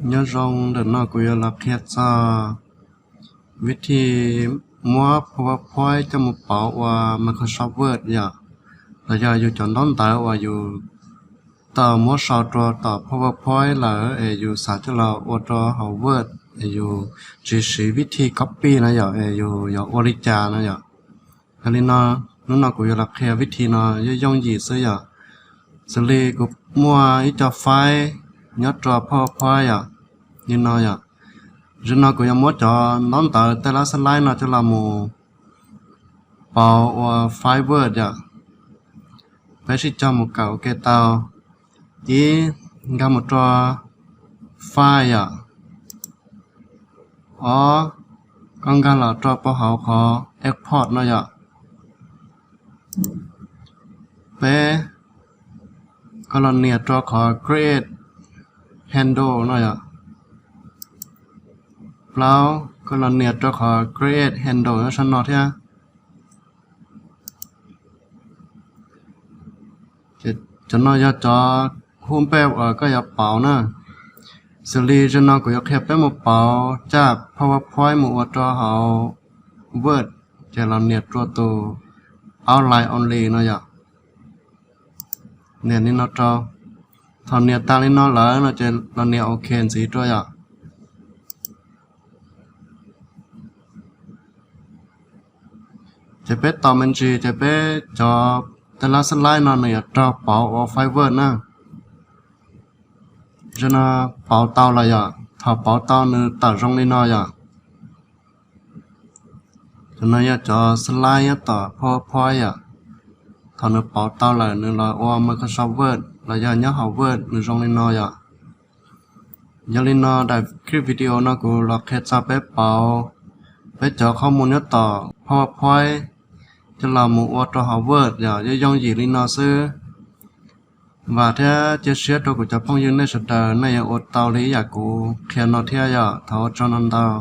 Nyob zoo, ntawm no kuv yuav los qhia txog vib thij muab PowerPoint coj mus pauv ua Microsoft Word yom, los yog yus cov ntaub ntawv uas yus tau muab sau rau tom PowerPoint lawm es yus xav coj los ua rau hauv Word es yus tsis siv vib thij copy na yom, es yus yuav ua li cas no yom. Yog li no, hnub no kuv yuav los qhia vib thij no yooj yooj yim xwb yom. Xws li kuv muaj ib co file nyob rau PowerPoint yom, li no yom. Zaum no kuv yuav muab cov ntaub ntawv tej lab slide no coj los mus pauv ua file Word yom. Peb sib cog mus kawm ua ke tau. Ib, nkag mus rau file yom. Ob, koj nkag los rau puag hauv qhov export no yom. Peb, koj los nias rau qhov create handle no yom. Plaub, koj los nias rau qhov create handle nyob sab no thiab. Ces cov no yog cov hub npej uas koj yuav pauv na. Xws li zaum no kuv yuav qhia peb mus pauv caj PowerPoint mus ua rau hauv Word, ces los nias rau tus outline only no yom. Nias li no rau. Thaum nias tas li no lawm no ces los nias OK ntxiv rau yom. Ces peb tau me ntsis ces peb cov tej lab slide no nws yuav raug pauv ua file Word na. Zaum no pauv tau lawm yom, thaum pauv tau nws tawm zoo li no yom. Cov no yog cov slide nyob tom PowerPoint yom. Thaum nws pauv tau lawm nws los ua Microsoft Word los yog nyob hauv Word nws zoo li no yom. Yog li no daim clip video no kuv los qhia txog peb pauv peb cov qhob mus nyob tom PowerPoint coj los mus ua rau hauv Word yom, yooj yooj yim li no xwb. Vam thiab cia siab rau kuv cov phooj ywg nej sawv daws nej yuav ua tau li ib yam kuv qhia no thiab yom. Thov ua tsaug ntau ntau.